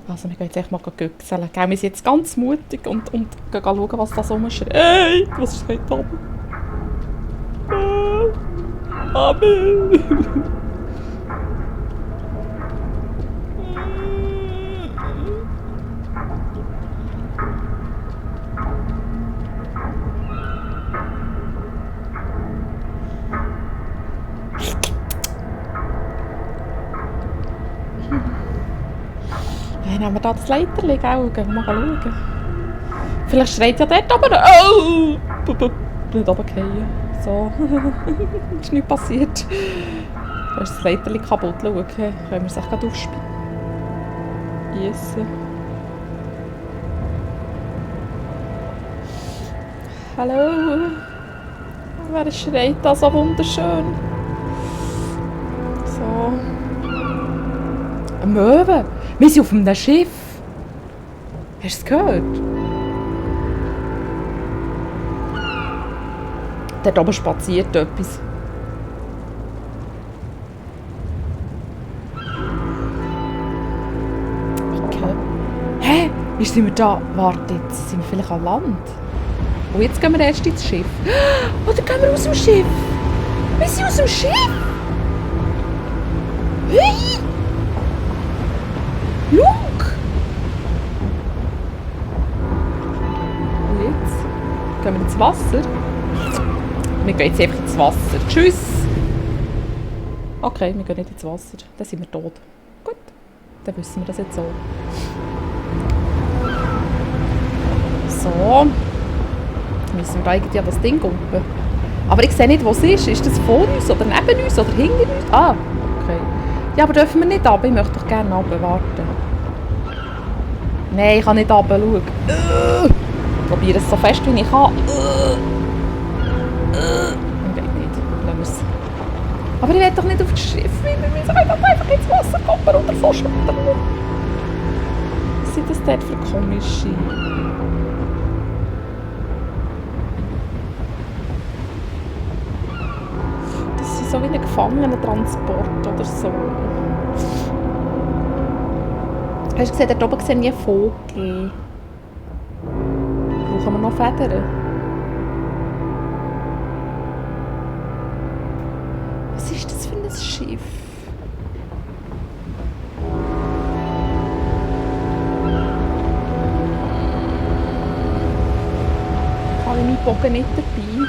Also wir gehen jetzt echt mal güchseln. Wir sind jetzt ganz mutig und gehen schauen, was da so rumschreit. Hey, was schreit da oben? Amen! Hey, nehmen wir da das Leiterli, gell? Gehen wir mal schauen. Vielleicht schreit ja dort oben. Oh! Nicht runterfallen. So. Ist nichts passiert. Da ist das Leiterli kaputt. Schau, können wir es gerade aufspießen. Hallo? Wer schreit da so wunderschön? So. Eine Möwe? Wir sind auf einem Schiff. Hast du es gehört? Dort oben spaziert etwas. Okay. Hä? Wie sind wir da? Warte, jetzt sind wir vielleicht an Land. Und jetzt gehen wir erst ins Schiff. Oder gehen wir aus dem Schiff? Wir sind aus dem Schiff! Hey! Schau! Und jetzt gehen wir ins Wasser. Wir gehen jetzt einfach ins Wasser. Tschüss! Okay, wir gehen nicht ins Wasser. Dann sind wir tot. Gut, dann wissen wir das jetzt so. So. Jetzt müssen wir eigentlich an das Ding kumpen. Aber ich sehe nicht, wo es ist. Ist das vor uns oder neben uns oder hinter uns? Ah, okay. Ja, aber dürfen wir nicht runter? Ich möchte doch gerne runter. Warten. Nein, ich kann nicht runter. Schau. Ich probiere es so fest, wie ich kann. Geht nicht. Lassen wir es. Aber ich will doch nicht auf das Schiff. Wir müssen einfach ins Wasser kommen oder vorschwimmen. Was sind das dort für komische? Das ist so wie ein Gefangenentransport oder so. Hast du gesehen, dort oben sehe ich einen Vogel. Brauchen wir noch Federn? Was ist das für ein Schiff? Ich habe meinen Bogen nicht dabei.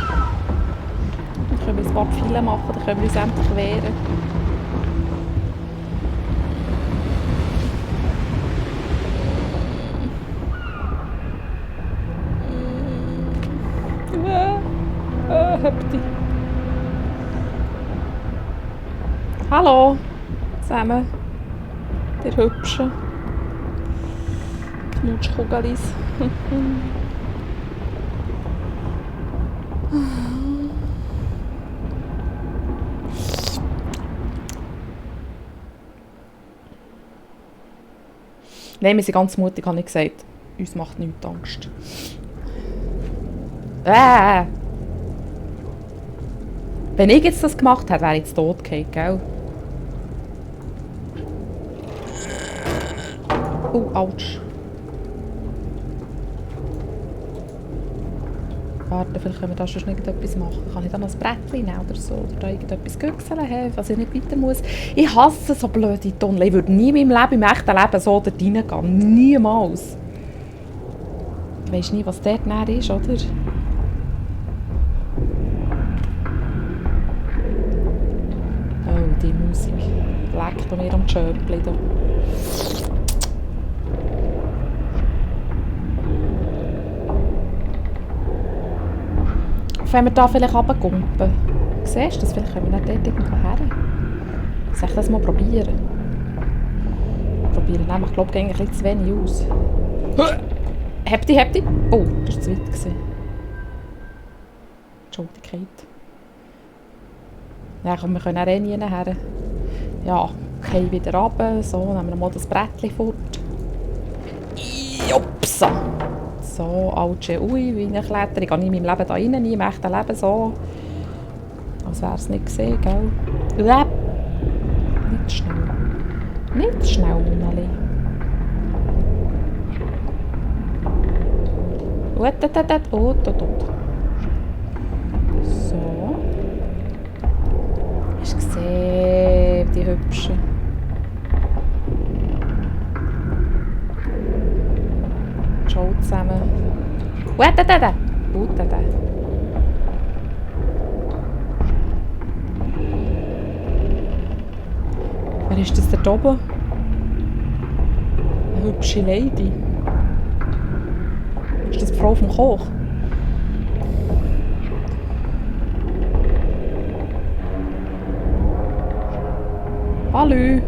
Dann können wir ein paar Pfeile machen, dann können wir uns endlich wehren. Höpti. Hallo zusammen, ihr Hübschen Knutschkugelis. Nein, wir sind ganz mutig, habe ich gesagt. Uns macht nichts Angst. Wenn ich jetzt das gemacht hätte, wäre ich jetzt tot gefallen, gell? Oh, ouch. Warte, vielleicht können wir da schon irgendetwas machen. Kann ich da noch ein Brettchen nehmen oder so? Oder da irgendetwas güchseln haben, was ich nicht weiter muss? Ich hasse so blöde Tunnel. Ich würde nie in meinem Leben, im echten Leben so dort reingehen. Niemals. Ich weiss nie, was dort näher ist, oder? Oh, die Musik. Leckt mir am Schöpfchen da. Wenn wir da vielleicht runterkumpen. Siehst du das? Vielleicht können wir nicht dort irgendwo her. Soll ich das mal probieren? Probieren. Nein, ich glaube, es geht zu wenig aus. Hebti. Oh, das war zu weit. Entschuldigung. Ja, komm, wir können auch nie her. Ja, okay, wieder runter. So, nehmen wir mal das Brettchen fort. Jopsa! So, Auge, ui, wie eine Kletterung. Ich gehe nie in meinem Leben da rein, nie im echten Leben so. Als wäre es nicht gesehen, gell? Nicht schnell. Nicht schnell, Monali. So. Hast du gesehen, die Hübschen? Schau zusammen. Wer ist das da oben? Eine hübsche Lady. Ist das die Frau vom Koch? Hallo!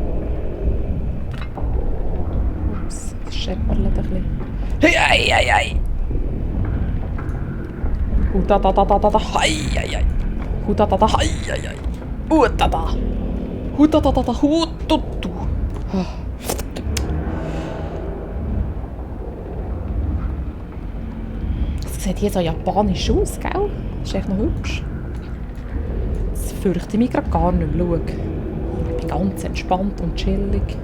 Ups, das scheppert ein bisschen. Hei! Da, hei! Da, hei! Da. Das sieht hier so japanisch aus, gell? Das ist echt noch hübsch. Das fürchte ich mich gerade gar nicht mehr. Schau. Ich bin ganz entspannt und chillig.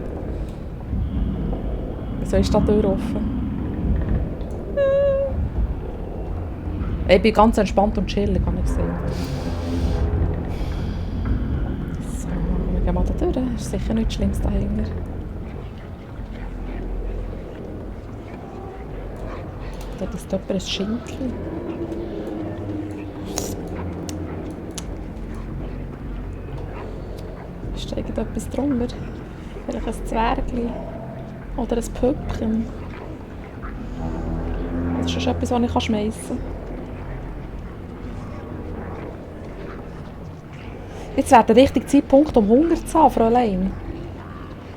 Wieso ist die Tür offen? Ich bin ganz entspannt und chillig, habe ich gesehen. So, wir gehen mal da durch. Ist sicher nichts Schlimmes dahinter. Dort ist jemand ein Schinken. Ist da irgendetwas drunter? Vielleicht ein Zwergli? Oder ein Püppchen? Das ist etwas, was ich schmeissen kann. Jetzt wäre der richtige Zeitpunkt, um Hunger zu haben, Fräulein.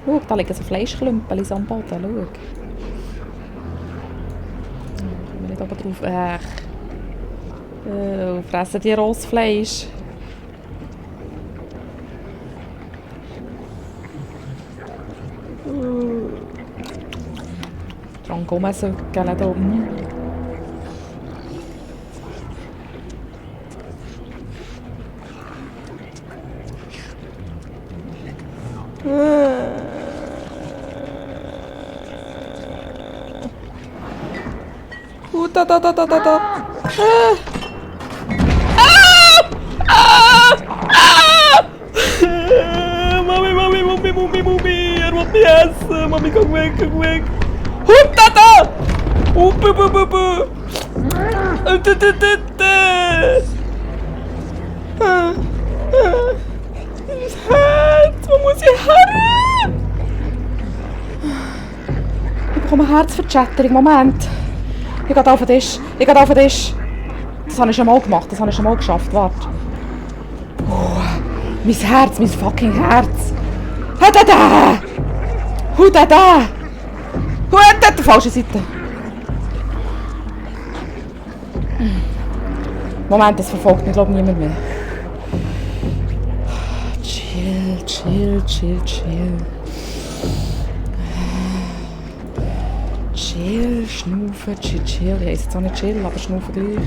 Schau, da liegen so Fleischklümpel am Boden. Schau. Kommen wir nicht oben drauf. Fressen die rohes Fleisch. Dran kommen so, gell, da oben. Da. Mami, er will mich essen. Mami, komm weg. Da. Bu. Das Herz, wo muss ich her? Ich bekomme eine Herzverchatterung, Moment. Ich gehe auf den Tisch. Das habe ich schon mal gemacht, das habe ich schon mal geschafft. Warte. Mein Herz, mein fucking Herz. Da! Falsche Seite. Moment, das verfolgt mich, glaube ich, niemand mehr. Chill. Chill, schnaufen, chill. Ich heisse jetzt auch nicht chill, aber schnaufen gleich.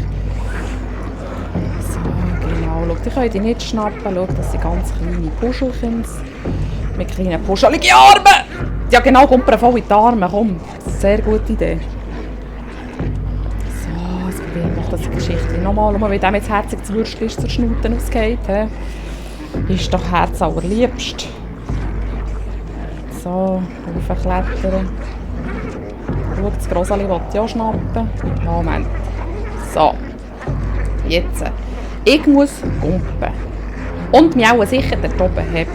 So, genau. Schau, die können die nicht schnappen. Schau, das sind ganz kleine Puschelchen. Mit kleinen puscheligen Armen. Ja genau, kommt voll in die Arme. Komm, sehr gute Idee. So, jetzt probieren wir das Geschichte nochmal. Schau mal, wie dem jetzt herzig das Würstchen zur Schnute ausgeht. Ist doch Herz allerliebst. So, raufklettern. Schau, das Grosali will ich auch schnappen. Moment. So. Jetzt. Ich muss gumpen. Und mich auch sicher dort oben haben.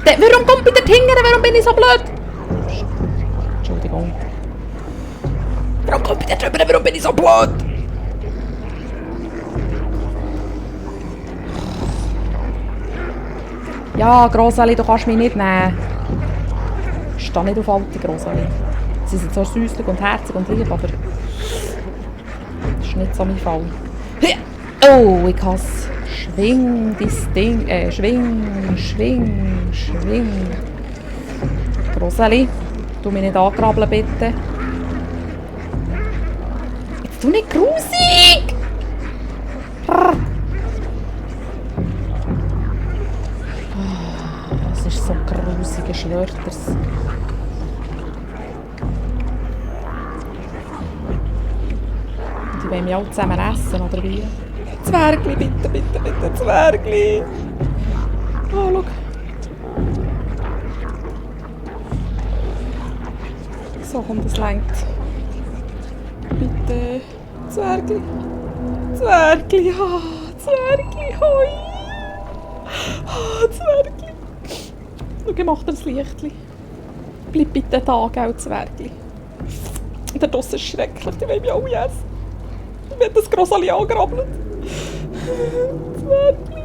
Warum kommt ich dort hinten? Warum bin ich so blöd? Entschuldigung. Warum kommt ich dort drüber? Warum bin ich so blöd? Ja, Grosseli, du kannst mich nicht nehmen. Ich stehe nicht auf alte Grosseli. Sie sind so süßlich und herzig und lieb, aber das ist nicht so mein Fall. Oh, ich hasse. Schwing, das Ding. Schwing. Grosseli, tu mich nicht ankrabbeln, bitte. Jetzt tu nicht grusig! Das ist so grusig, ich schwöre dir's. Die wollen mich alle zusammen essen, oder wie? Zwergli, bitte, bitte, bitte, Zwergli! Oh, schau. So, komm, das lenkt. Bitte. Zwergli. Zwergli, ah, Zwergli, hoi. Ah, Zwergli. Schau, macht er das Lichtli. Bleib bitte da, gell, Zwergli. Da draussen ist schrecklich, die wollen mich alle essen. Ich werde das Grossali angrabbelt. Zwergli.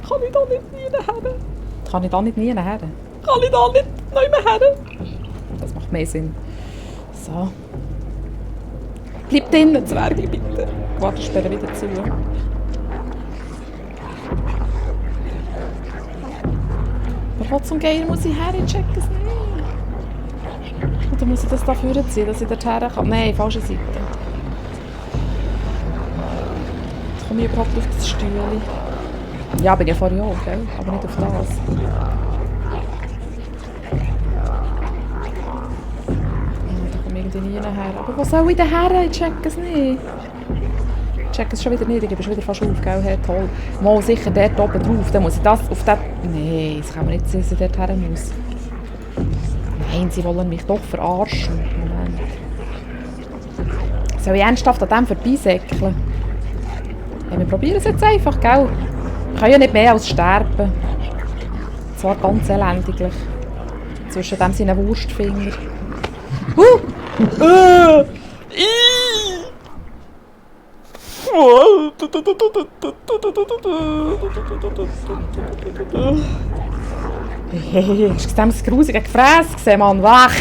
Kann ich da nicht nie her? Kann ich da nicht nie her? Kann ich da nicht mehr her? Das macht mehr Sinn. So. Bleib drinnen, Zwergli, bitte. Warte, ich sperre wieder zu. Aber wo zum Geier muss ich her? Ich check es nicht. Oder muss ich das da vorziehen, dass ich dort her kann? Nein, falsche Seite. Jetzt komme ich überhaupt auf das Stühle. Ja, bin ich vorhin auch, gell? Aber nicht auf das. Nie nachher. Aber wo soll ich denn her? Ich check es nicht. Ich check es schon wieder nicht. Ich gebe schon wieder fast auf, gell? Hey, toll. Mal sicher dort oben drauf. Dann muss ich das auf den... Nein, das kann man nicht sehen, dass ich dort her muss. Nein, sie wollen mich doch verarschen. Moment. Soll ich ernsthaft an dem vorbeisäckeln? Ja, wir probieren es jetzt einfach, gell? Wir können ja nicht mehr als sterben. Zwar ganz elendiglich. Zwischen dem seinen Wurstfinger. Hast du das grusige Gefräß gesehen, Mann? Wach!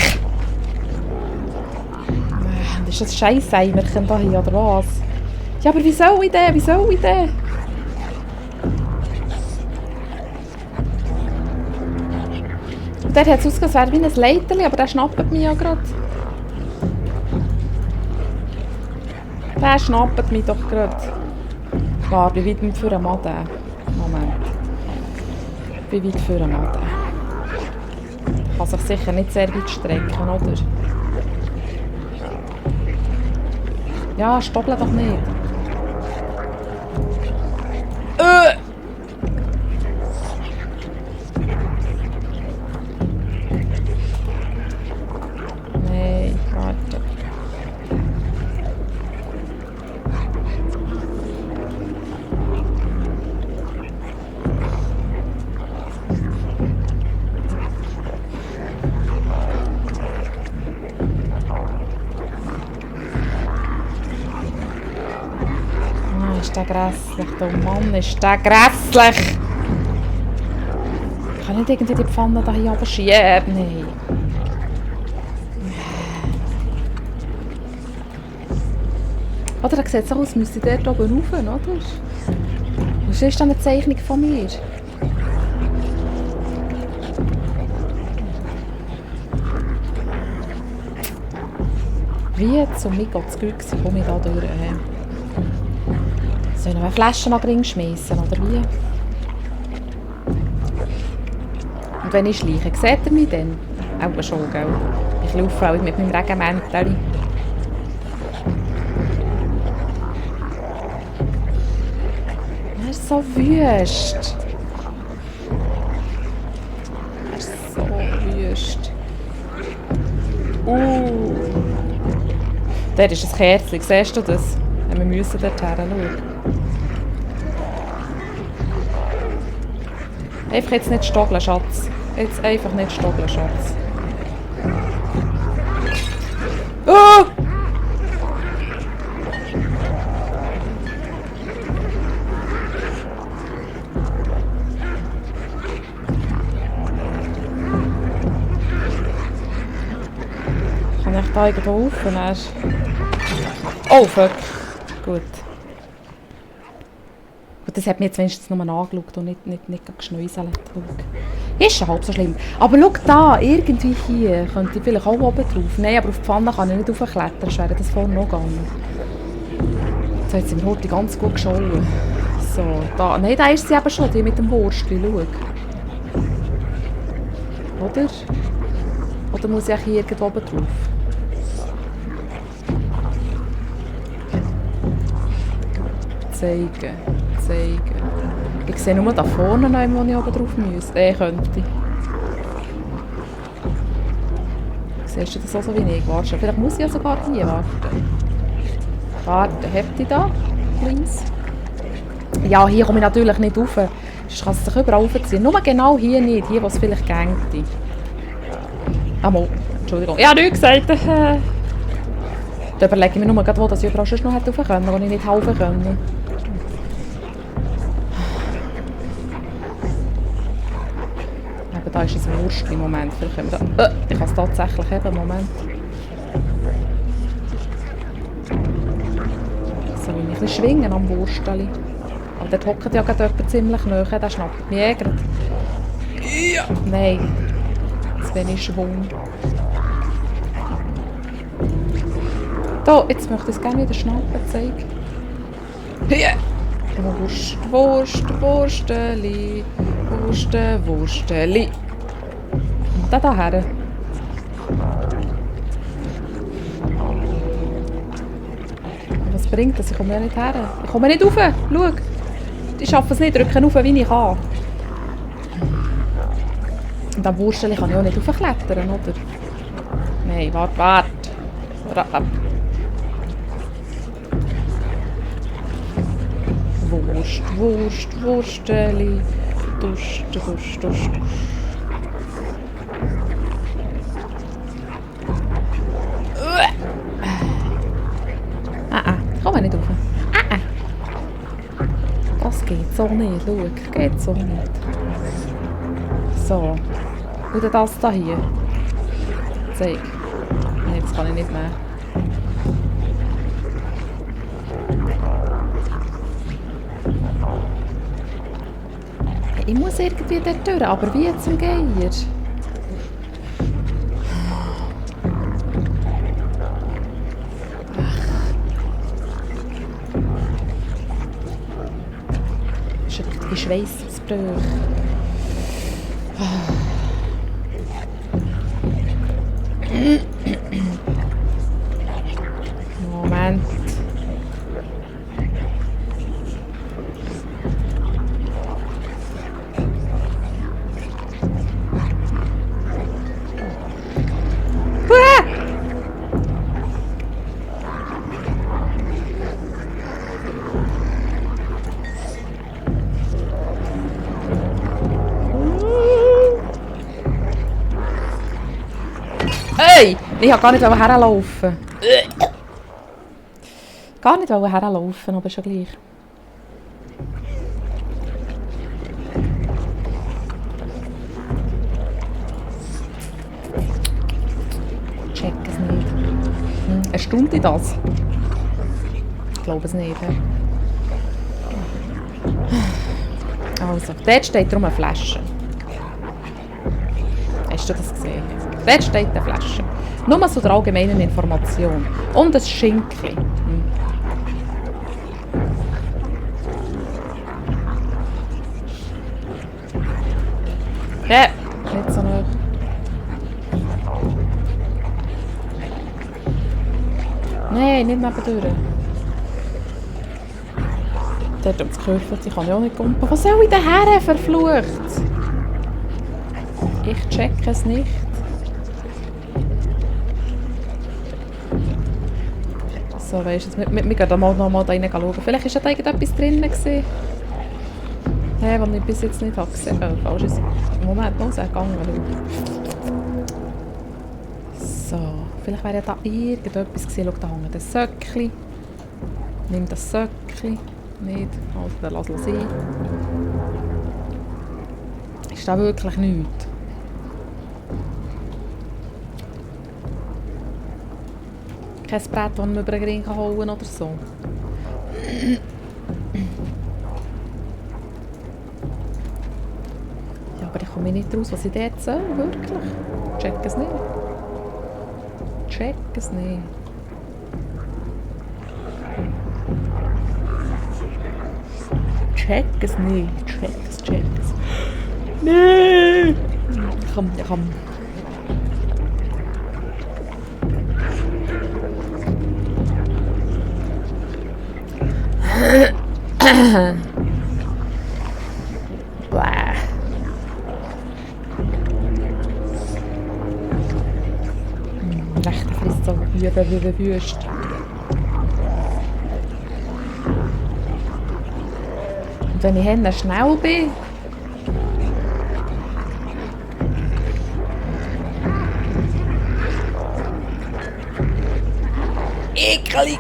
Ist das Scheisseimerchen da hier, oder was? Ja, aber wie soll ich denn? Wie soll ich denn? Und dort hat es ausgesehen, es wäre wie ein Leiterli, aber der schnappt mich ja gerade. Der schnappt mich doch gerade. Warte, wie weit für einen Mann? Moment. Wie weit für einen Mann? Kann sich sicher nicht sehr weit strecken, oder? Ja, stoppeln doch nicht. Nein, warte. Ist der grässlich, oh Mann, ist der grässlich! Ich kann nicht irgendwie die Pfanne da hier schieben. Nein. Oder er sieht so aus, müsste ich dort oben rauf, oder? Was ist das eine Zeichnung von mir? Wie zum Gott komme ich da durch? Soll ich noch eine Flasche nach Ring schmeißen, oder wie? Und wenn ich schleiche, seht ihr mich dann? Auch schon, gell? Ich laufe auch mit meinem Regimentchen. Er ist so wüst. Er ist so wüst. Dort ist ein Kerzchen, siehst du das? Wir müssen dort her schauen. Einfach jetzt nicht stoggeln, Schatz. Jetzt einfach nicht stoggeln, Schatz. Oh! Kann ich da irgendwo rauf? Oh, fuck. Gut. Gut, das hat mir jetzt wenigstens nur angeschaut und nicht geschnäuselt. Ist schon halb so schlimm. Aber schau da, irgendwie hier könnte ich vielleicht auch oben drauf. Nein, aber auf die Pfanne kann ich nicht raufklettern, sonst wäre das vorne noch gegangen. Jetzt hat sie mir heute ganz gut geschollen. So, da. Nein, da ist sie eben schon, die mit dem Wurstli, schau. Oder? Oder muss ich hier irgendwo oben drauf? Zeigen. Ich sehe nur da vorne noch, wo ich oben drauf müsste. Könnte. Siehst du das auch so wie ich? Warte, vielleicht muss ich ja sogar hier warten. Warte, habt ihr da? Please. Ja, hier komme ich natürlich nicht rauf. Sonst kann es sich überall raufziehen. Nur genau hier nicht, hier wo es vielleicht gängt. Mal, Entschuldigung. Ja, nichts gesagt. Da überlege ich mir nur, wo ich überall schon noch hätte rauf können, wo ich nicht rauf können. Eben, da ist ein Wurst im Moment. Vielleicht können wir da... ich kann es tatsächlich haben, Moment. So, ein bisschen schwingen am Wursteli. Aber dort hockt ja gerade jemand ziemlich nahe, der schnappt mich gerade. Ja. Nein. Zu wenig Schwung. Da, jetzt möchte ich es gerne wieder schnappen zeigen. Hier. Wursteli. Wursteli. Und dann daher. Was bringt das? Ich komme ja nicht her. Ich komme nicht rauf. Schau. Ich schaffe es nicht. Drücke rauf, wie ich kann. Und am Wursteli kann ich auch nicht raufklettern, oder? Nein, warte. Wursteli. Dusch. Ich komme nicht rauf. Das geht so nicht, schau. Geht so nicht. So. Oder das da hier. Zeig. Nein, das kann ich nicht mehr. Ich muss irgendwie dort durch, aber wie zum Geier? Das ist ein richtiger Schweissausbruch. Moment. Hey! Ich wollte gar nicht herlaufen. Gar nicht herlaufen, aber schon gleich. Check es nicht. Erstaunt dich das? Ich glaube es nicht. Also, dort steht drum eine Flasche. Hast du das gesehen? Dort steht eine Flasche. Nur so der allgemeinen Information. Und ein Schinkli. Ja, nicht so nah. Nein, nicht nebendurch. Dort um das Köpfchen, die kann ich auch nicht kumpen. Was soll ich denn her, verflucht? Ich check es nicht. So, weisst du, wir gehen da mal noch da rein schauen. Vielleicht war da irgendetwas drin. Was ich bis jetzt nicht gesehen habe. Falsches. Moment, noch gegangen. So, vielleicht wäre ja da irgendetwas gewesen. Schau, da hängt ein Söckchen. Nimm das Söckchen. Nicht. Also, dann lass es sein. Ist da wirklich nichts? Kein Brett, das man über den Ring holen kann oder so. Ja, aber ich komme nicht raus, was ich dort soll, wirklich. Check es nicht. Check es nicht. check es nicht. Check es. Nee! Komm. Bäh. Rechter frisst so wie eine Wüste. Und wenn ich hinten schnell bin, eklig!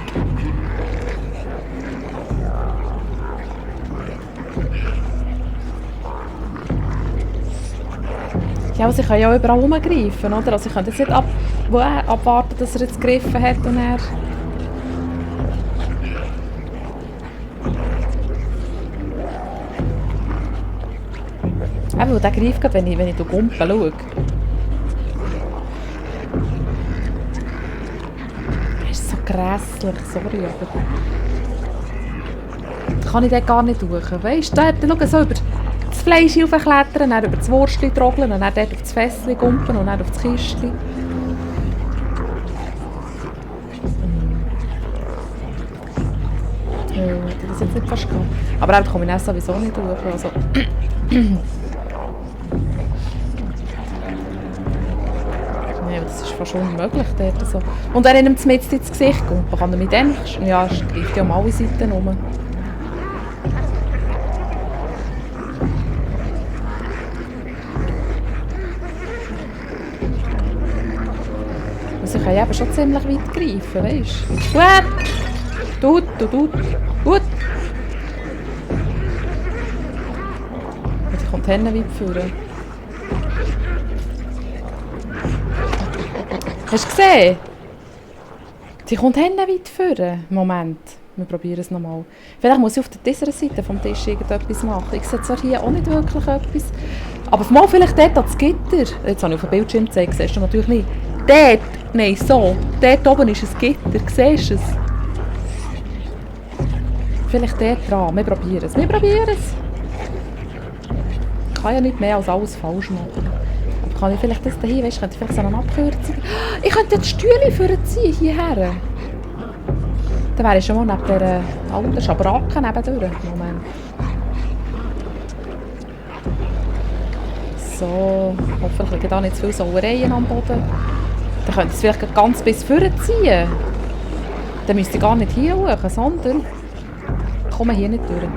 Ja, also ich kann ja auch überall rumgreifen, oder? Also ich könnte jetzt nicht abwarten, dass er jetzt gegriffen hat und er... Eben, der greift gerade, wenn ich durch Gumpen schaue. Das ist so grässlich, sorry, aber... Da kann ich dort gar nicht durch, weißt du? Da schau so über das Fleisch raufklettern, dann über das Wurstchen trocknen und dann dort auf das Fässchen gumpen und dann auf das Kistchen. Das ist jetzt nicht fast gehabt. Aber da komme ich auch sowieso nicht durch. Also. Ja, das ist fast unmöglich dort so. Und wenn er ihm mit ins Gesicht kommt, kann er mit dem... Ja, es greift ja um alle Seiten rum. Also ich kann eben schon ziemlich weit greifen, weißt du? Gut! Und ich komme die Hände weit führen. Hast du gesehen? Die kommt Hände weit führen. Moment, wir probieren es nochmal. Vielleicht muss ich auf dieser Seite vom Tisch irgendetwas machen. Ich sehe zwar hier auch nicht wirklich etwas. Aber mal vielleicht dort an das Gitter. Jetzt habe ich auf dem Bildschirm gezeigt, siehst du natürlich nicht. Dort, nein, so. Dort oben ist ein Gitter, siehst du es? Vielleicht dort dran. Wir probieren es. Ich kann ja nicht mehr als alles falsch machen. Aber kann ich vielleicht das hier, weißt du, könnte ich vielleicht so eine Abkürzung... Ich könnte die Stühle vorziehen, hierher. Dann wäre ich schon mal neben dieser alten Schabracke nebendurch. Moment. So, hoffentlich liegen da nicht zu viele Sauereien am Boden. Dann könnte ich es vielleicht ganz bis vorne ziehen. Dann müsste ich gar nicht hier hoch, sondern ich komme hier nicht durch.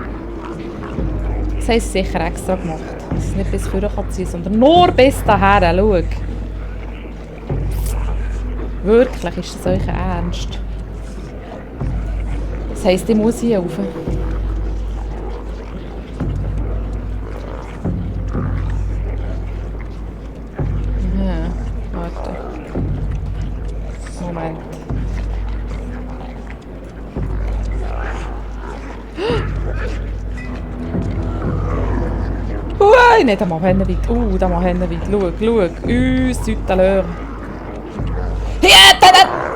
Das haben sie sicher extra gemacht, dass es nicht bis vorne ziehen kann, sondern nur bis daher. Schau. Wirklich, ist das euch ernst? Das heisst, ich muss hier rauf. Warte. Moment. Nein, da machen wir weit. Da machen wir weit. Schau. Südtaleur.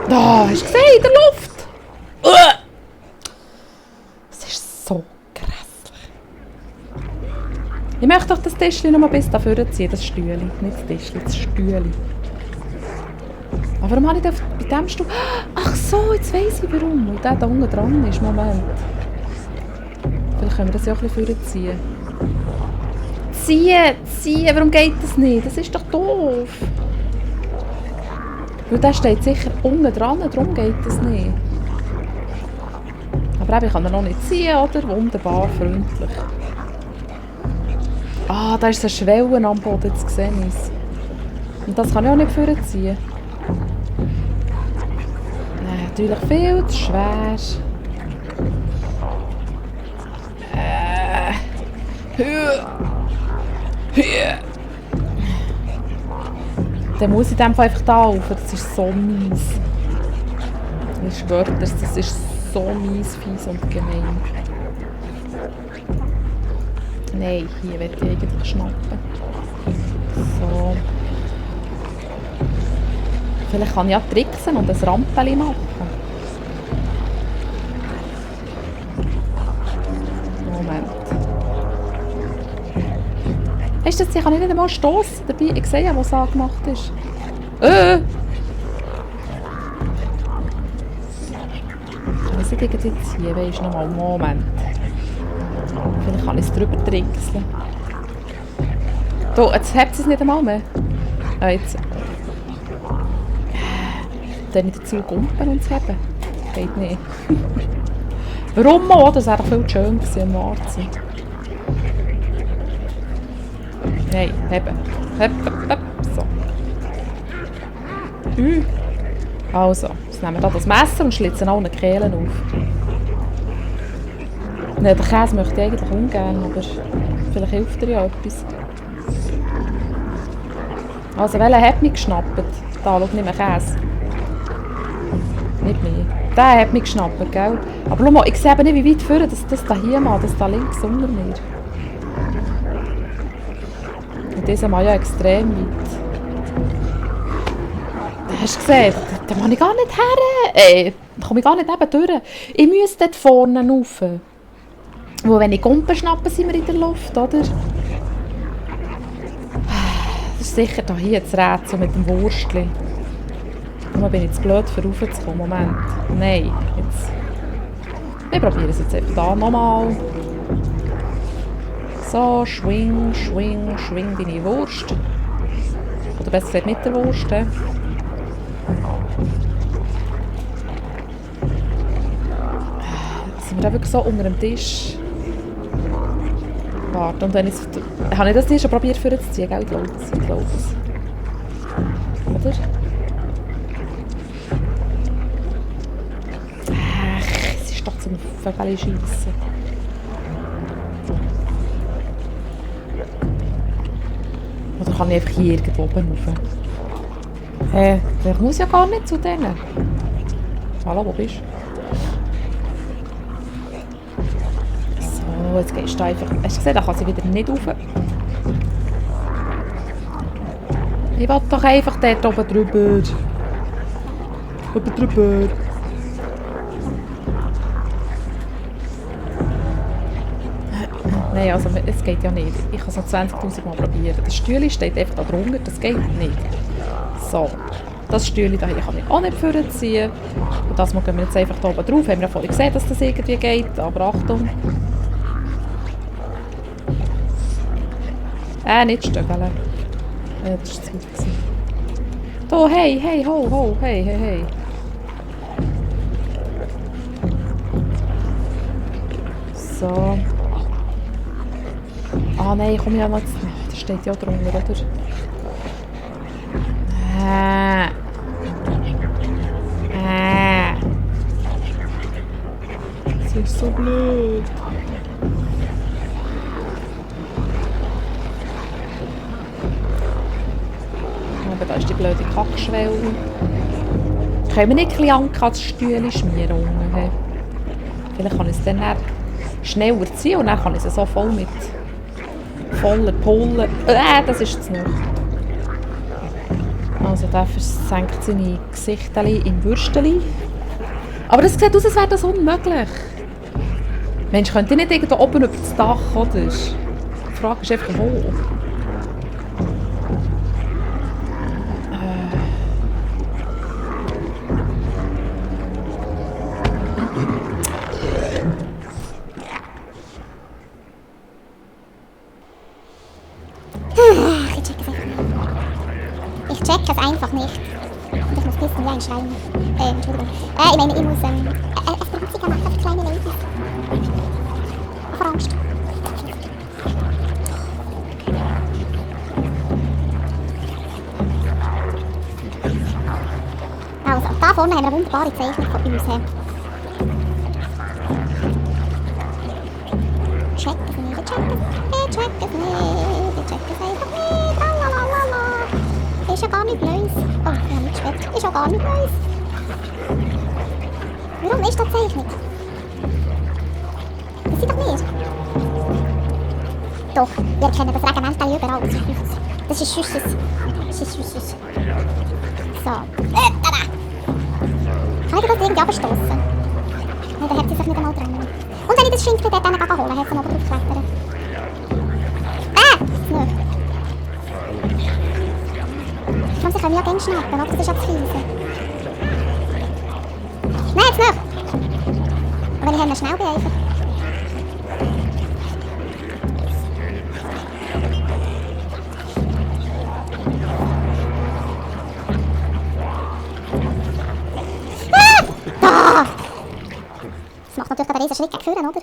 Da, hast du gesehen, in der Luft? Das ist so grässlich. Ich möchte doch das Tischchen noch mal bis da vorne ziehen, das Stühle. Nicht das Tischchen, das Stühle. Aber warum habe ich da bei diesem Stuhl... Ach so, jetzt weiss ich warum. Und der da unten dran ist. Moment. Vielleicht können wir das ja auch ein bisschen vorziehen. Ziehen! Warum geht das nicht? Das ist doch doof. Weil der steht sicher unten dran, darum geht das nicht. Aber eben, ich kann ihn noch nicht ziehen, oder? Wunderbar, freundlich. Ah, da ist eine Schwelle am Boden, jetzt sehe ich es. Und das kann ich auch nicht vorziehen. Nein, natürlich viel zu schwer. Dann muss ich in dem Fall einfach da rauf. Das ist so mies. Ich schwöre dir, das ist so mies, fies und gemein. Nein, hier werde ich eigentlich schnappen. So. Vielleicht kann ich ja tricksen und ein Rampeli machen. Moment. Weißt du, ich kann nicht einmal stossen dabei. Ich sehe ja, was angemacht ist. Was ist jetzt hier? Weisst du noch mal einen Moment? Vielleicht kann ich es drüber trickseln. Da, jetzt hebt es nicht einmal mehr. Ah, jetzt. Dann nicht dazu kumpen und zu heben. Geht nicht. Warum auch? Das wäre doch viel schön gewesen am Warzen. Nein, heben. Heben. So. Also, jetzt nehmen wir hier das Messer und schlitzen alle Kehlen auf. Nein, den Käse möchte ich eigentlich ungern, aber vielleicht hilft er ja etwas. Also, welcher hat mich geschnappt? Da, schau, nicht mehr Käse. Nicht mehr. Der hat mich geschnappt, gell? Aber schau mal, ich sehe eben nicht, wie weit vorne das da hier mal, das da links unter mir. Und dieser mal ja extrem weit. Hast du gesehen? Da kann ich gar nicht her. Da komme ich gar nicht eben durch. Ich müsste dort vorne rauf. Wo, wenn ich Gumpen schnappe, sind wir in der Luft, oder? Das ist sicher da hier das Rätsel mit dem Wurstli. Nur bin ich zu blöd, für raufzukommen. Moment. Nein. Jetzt. Wir probieren es jetzt einfach da nochmal. So, schwing deine Wurst. Oder besser gesagt mit der Wurst. Jetzt sind wir da wirklich so unter dem Tisch. Warte, und wenn ich... Habe ich das nicht schon probiert vorzuziehen, gell? Ich glaube es. Oder? Es ist doch zum Vögel schiessen. Oder kann ich einfach hier irgendwo oben rauf? Der muss ja gar nicht zu denen. Hallo, wo bist du? So, jetzt gehst du einfach... Hast du gesehen, da kann sie wieder nicht rauf. Ich will doch einfach dort oben drüber. Oben drüber. Nein, also es geht ja nicht. Ich kann es noch 20'000 Mal probieren. Das Stühle steht einfach da drunter, das geht nicht. So, das Stühle hier kann ich auch nicht vorziehen. Und das gehen wir jetzt einfach hier oben drauf. Haben wir ja vorhin gesehen, dass das irgendwie geht, aber Achtung. Nicht stöckeln. Das war zu weit. Da, hey, ho, hey. So. Ah nein, komm ja noch... Das steht ja drunter, oder? Das ist so blöd. Aber da ist die blöde Kackschwelle. Können wir nicht ein bisschen Anke an das Stühle schmieren? Vielleicht kann ich es dann schneller ziehen und dann kann ich es so voll mit voller Pulle. Das ist zu noch. Also der versenkt seine Gesichtchen in Würsteli. Aber das sieht aus, als wäre das unmöglich. Mensch, könnt ihr nicht irgendwo oben über das Dach, oder? Die Frage ist einfach, wo? Ich check es einfach nicht. Ich muss pissen wie ein Schwein. Entschuldigung. Ich meine, ich muss es Prinzip machen für kleine Ladies. Vor Angst. Also, da vorne haben wir eine wunderbare Zeichnung von uns. Check es nicht, ich check es einfach nicht. Tralalala. Ist ja gar nicht Neues. Oh, ich habe nicht geschmeckt. Ist ja gar nicht Neues. Warum ist das Zeichnung? Das sind doch nicht. Doch, wir kennen das Regimental überall. Das ist Schüsses. Das ist Schüsses. So. Tada! Kann ich das irgendwie abstoßen? Nein, dann hat sie sich nicht einmal dran. Und wenn ich das Schimpfchen dort holen, hat sie noch drauf klettern. Nö. können wir ja gerne schnappen, oder? Das ist ja das Fiese. Nein, jetzt nicht! Aber wenn ich schnell bin einfach. Ah! Das macht natürlich einen riesen Schritt gegen vorne, oder?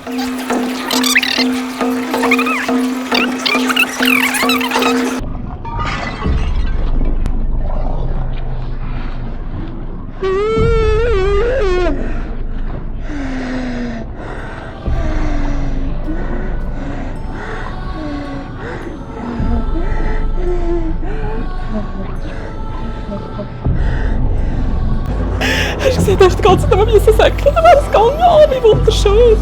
Hast du gesehen, da ist die ganze Zeit neben mir so Säckchen, da wäre es gegangen. Oh, wie wunderschön.